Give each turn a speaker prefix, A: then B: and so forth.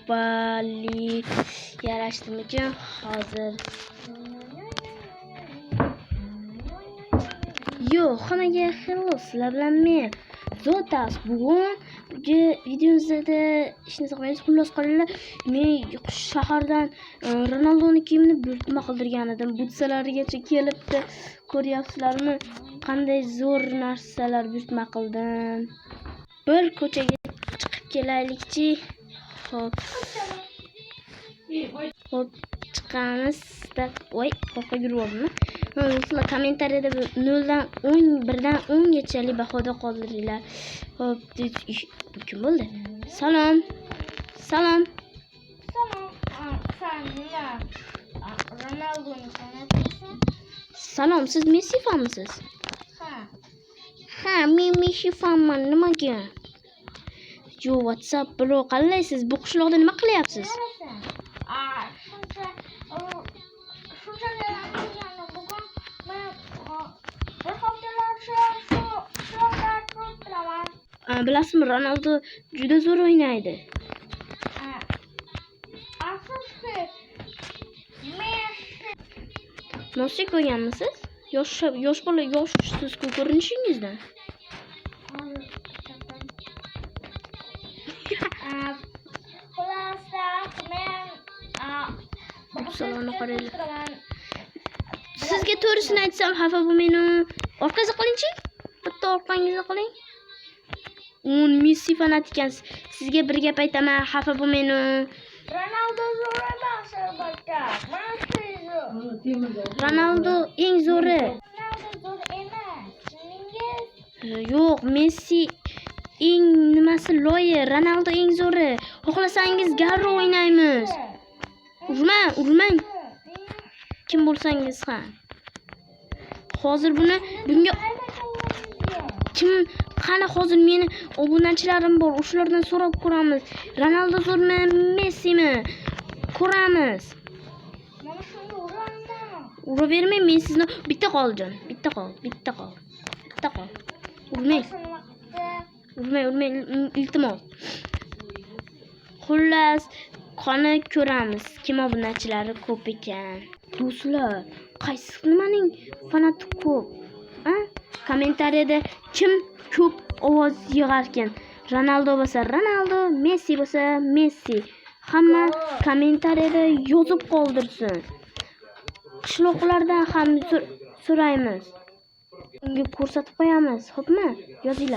A: Hoppali, yarashdimikan hozir? Yo'q, hammaga hello, sizlar bilan men Zotas. Bugun videomizda hech narsa qilmaymiz. Xullas qolinglar, men shahardan Ronaldoni kiyimini buyurtma qildirgan edim. Butsalarigacha kelibdi. Ko'ryapsizlarmi? Qanday zo'r narsalar buyurtma qildim. Bir ko'chaga chiqib kelaylikchi. Xo'p. Xo'p, chiqamiz. Так, voy, orqaga yurib yubordimmi? Do'stlar, kommentariyada 0 dan 10, 1 dan 10 gachalik bahoda qoldiringlar. Xo'p, bu kim bo'ldi? Salom. Salom.
B: Salom. Sen nima? Ronaldoni fanatisiz?
A: Salom, siz Messi fanmisiz?
B: Ha.
A: Ha, men Messi fanman. Nimaga? Yo, WhatsApp bro, qalaysiz? Bu qishloqda nima qilyapsiz?
B: Narasan? Shuncha shuncha bugun men bir haftalarcha shu qishloqda turib turaman.
A: Bilasizmi, Ronaldo juda zo'r o'ynaydi.
B: Afsuski, Messi.
A: Nosik ko'rganmisiz? Yosh yosh bola, yoshsiz-ku ko'rinishingizdan.
B: Hozir chapdan. Xulosa, men
A: Salonni qaranglar.
B: turaman.
A: Sizga to'g'risini aytsam, xafa bo'lmang. Orqangizga qilingchi. Bitta orqangizga qiling. Un Messi fanat ekansiz. Sizga bir gap aytaman, xafa bo'lmang.
B: Ronaldo zo'r emas albatta. Messi zo'r.
A: Ronaldo eng zo'ri.
B: Ronaldo zo'r emas. Tushundingiz?
A: Yo'q, Messi eng nimasi loyi, Ronaldo eng zo'ri. Xohlasangiz garri o'ynaymiz. Urma, urmang. Kim bo'lsangiz ham. Hozir buni bunga kim qani, hozir meni obunachilarim bor, o'shalardan so'rab ko'ramiz. Ronaldo zo'rmi, Messimi? Ko'ramiz.
B: Mana shunga uraman.
A: Uravermang, men sizni bitta qol jon, bitta qol, bitta qol. Bitta qol. Urmang.
B: Nima qildi?
A: Urmang, urmang, iltimos. Xullas, qani ko'ramiz, kim obunachilari ko'p ekan. Do'stlar, qaysi nimaning fanati ko'p? A? Kommentariyada kim ko'p ovoz yig'arkan? Ronaldo bo'lsa Ronaldo, Messi bo'lsa Messi. Hamma kommentariyada yozib qoldirsin. Qishloqlardan ham so'raymiz. Unga ko'rsatib qo'yamiz, xo'pmi? Yozinglar.